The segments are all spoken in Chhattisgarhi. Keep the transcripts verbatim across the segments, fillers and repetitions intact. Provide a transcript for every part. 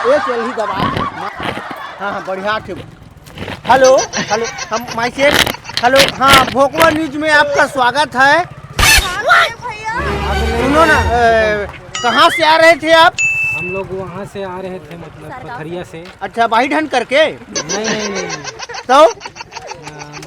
ए चल ही दबा। हाँ, हाँ, बढ़िया थे। हेलो, हेलो, हम माइक चेक। हेलो, हाँ, भोकवा न्यूज में आपका स्वागत है। सुनो ना, ए, कहाँ से आ रहे थे आप? हम लोग वहाँ से आ रहे थे, मतलब पथरिया से। अच्छा, भाई ढंड करके? नहीं, नहीं, नहीं, नहीं। तो? अ,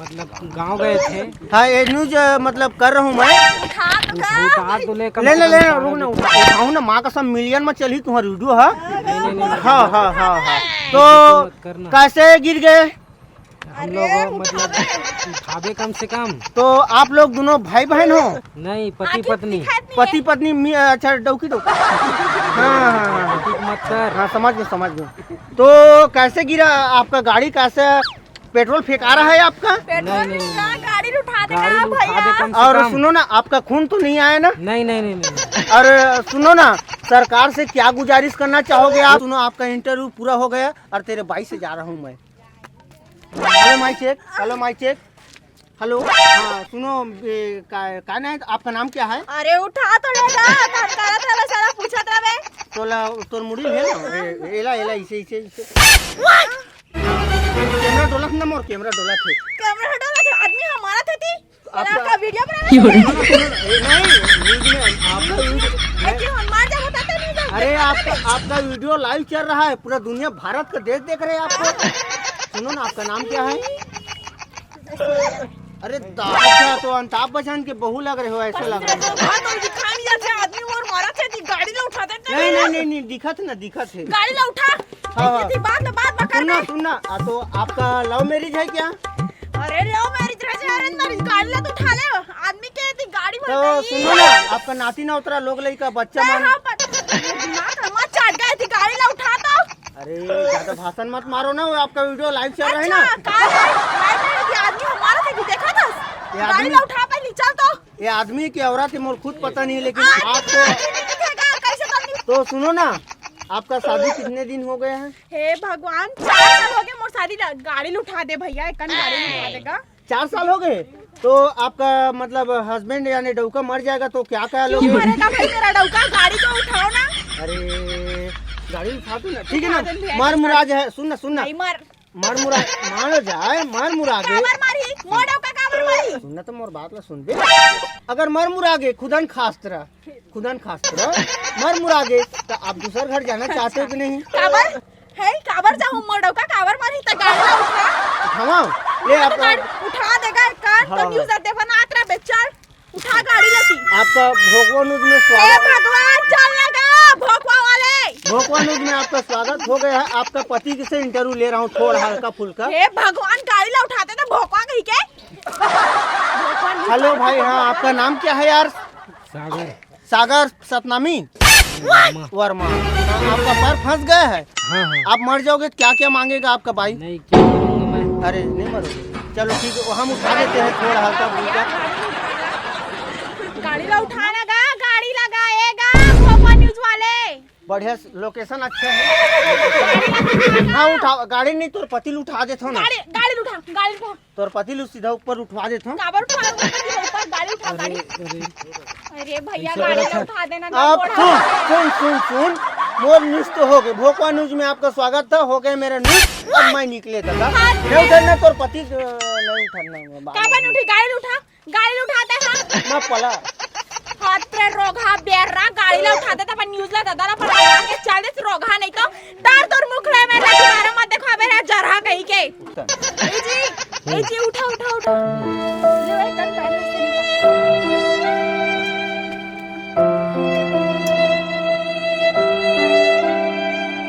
मतलब गाँव गए थे। हाँ, ये न्यूज, अ, मतलब कर रहा हूँ मैं। उठा तो ले, ले, ले, रुक ना, उठा, उठाऊँ ना, माँ कसम, मिलियन में चली तुम्हारी वीडियो, हाँ? नहीं, नहीं, नहीं, हाँ, हाँ, हाँ, हाँ। तो कैसे गिर गए? हम लोग, मतलब, उठावे कम से कम। तो आप लोग दोनों भाई बहन हो? नहीं, पति पत्नी। पति पत्नी मी-, अच्छा, डौकी डौकी। हाँ, हाँ, हाँ, हाँ। मत कर। हाँ, समझ गए, समझ गए। तो कैसे गिरा आपका गाड़ी, कैसे पेट्रोल फेंका रहा है आपका? पेट्रोल नहीं, नहीं, नहीं। गाड़ी उठा दे गाड़ी का उठा दे भैया? कम से और कम। सुनो ना, आपका खून तो नहीं आया ना? नहीं, नहीं, नहीं, नहीं। और सुनो ना, सरकार से क्या गुजारिश करना चाहोगे आप? सुनो, आपका इंटरव्यू पूरा हो गया और तेरे भाई से जा रहा हूँ मैं। Hello mike check, hello mike check, hello. हाँ, सुनो, ए, का, का नाम है? आपका नाम क्या है? अरे उठा तो ले ना, काम करत रहे, सारा पूछत रहे। तोला, तोर मुड़ी है ना? ए, एला, एला, इसे, इसे, इसे। कैमरा डोलत ना मोर, कैमरा डोलत है। कैमरा डोलत है, आदमी हमारा था ती। आपका आपका वीडियो बना रहे हैं। ए, नहीं, न्यूज में आपका वीडियो, ऐसे हनुमान जब बताते नहीं तो अरे, आपका, आपका वीडियो लाइव चल रहा है, पूरा दुनिया, भारत का देश देख रहे हैं आपको। सुनो ना, आपका नाम क्या है? अरे दादा, तो अमिताभ बच्चन के बहू लग रहे हो, ऐसे लग रहे हो। हाँ, तो दिखा नहीं जाते, आदमी मोर मारा थे, ती गाड़ी ला उठा देते। नहीं, नहीं, नहीं, नहीं, दिखत ना, दिखत है। गाड़ी ला उठा। हाँ, हाँ। इतनी बात ना, बात बकर सुनना, में। सुनना, आ, तो आपका लव मैरिज है क्या? अरे लव मैरिज रहे, अरे मैरिज, गाड़ी ला तो उठा ले, आदमी के ती गाड़ी तो भर गई। सुनो ना, आपका नाती ना उतरा, लोग लइका बच्चा हाँ, मान। हाँ, पर दिमाग हमारा चाट गया, ती गाड़ी ला उठा तो। अरे, ज्यादा भाषण मत मारो ना, वो आपका वीडियो लाइव चल रहा है ना। अच्छा, का है? लाइव में ये आदमी हमारा थे कि देखा था? ये गाड़ी आदमी ला उठा, पहले चल तो। ये आदमी की औरत है, मोर खुद पता नहीं, लेकिन आज आपको आदमी नहीं दिखेगा, कैसे करनी? तो सुनो ना, आपका शादी कितने दिन हो गए हैं? हे भगवान, चार साल हो गए मोर शादी ला, गाड़ी ला उठा दे भैया, एक कन गाड़ी ला उठा देगा। चार साल हो गए, तो आपका मतलब हस्बैंड यानी डौका मर जाएगा तो क्या क्या क्यों लोगे? मरेगा भाई मेरा डौका? गाड़ी तो उठाओ ना। अरे गाड़ी उठा दो ना, ठीक है ना? उठा दे भैया, मर मुरा जाए, सुन ना, सुन ना। नहीं मर। मर मुरा, मान जाए, मर मुरा गए। काबर मारी? मोर डौका काबर मारी? सुन ना तो मोर बात ला सुन बे। अगर मर मुरा गए, खुदन खास्त्र, खुदन खास्त्र, मर मुरा गए, तो आप दूसर घर जाना चाहते हो कि नहीं? काबर? हे, काबर जाहूं मोर डौका, काबर मारही त गाड़ी ला उठा। उठावा? ले तो आप गाड़ी उठा देगा एक कान, तो हाँ। न्यूज आते बना आत रहा बेचार। उठा गाड़ी ला ती। आपका भोकवा न्यूज में हे स्वागत। भगवान, चल लगा, भोकवा वाले। भोकवा न्यूज में आपका स्वागत हो गया है। आपका पति से इंटरव्यू ले रहा हूँ, थोड़ा हल्का फुल्का। हे भगवान, गाड़ी ला उठाते तो भोकवा कहीं के। भोकवा न्यूज हेलो वाले भाई, हाँ, आपका नाम क्या है यार? सागर। सागर सतनामी? वर्मा। वर्मा। हाँ, आपका पैर फंस गया है। हाँ, हाँ। आप मर जाओगे, क्या क्या मांगेगा आपका भाई? नहीं, क्या करूँगा मैं? अरे, नहीं मरोगे। चलो ठीक है, हम उठा देते हैं थोड़ा हल्का फुल्का। गाड़ी ला उठाना गा, गाड़ी लगाएगा, भोपा न्यूज वाले। बढ़िया लोकेशन अच्छा है। हाँ, उठा, गाड़ी नहीं, तोर पति ल उठा देथो ना। गाड़ी, गाड़ी उठा, गाड़ी उठा। तोर पति ल सीधा ऊपर उठवा देथो। काबर उठा, ऊपर गाड़ी उठा, अरे, गाड़ी। अरे। अरे भैया, ऐसे गाड़ी करत ला है। उठा देना, अब गाड़ी सुन, उठा। सुन, सुन, सुन, मोर न्यूज तो हो गए, भोकवा न्यूज में आपका स्वागत था, हो गए मेरा न्यूज, अब मैं निकले दादा। हाँ, नहीं उठा ना, तोर पति, अ, नहीं उठा ना, बात काबर नहीं उठी, गाड़ी उठा। गाड़ी ला उठाते हैं। मैं पला। हाथ पे रोगहा बेर्रा, गाड़ी ला उठाते तो अपन न्यूज ला दादा ला पकड़ा के चल दे रोगहा, नहीं तो डर तोर मुखड़ा में ना तुम्हारा मत देखा मेरा जरहा कहीं के। ए जी, ए जी, उठा, उठा, उठा। ले भाई, कल पहन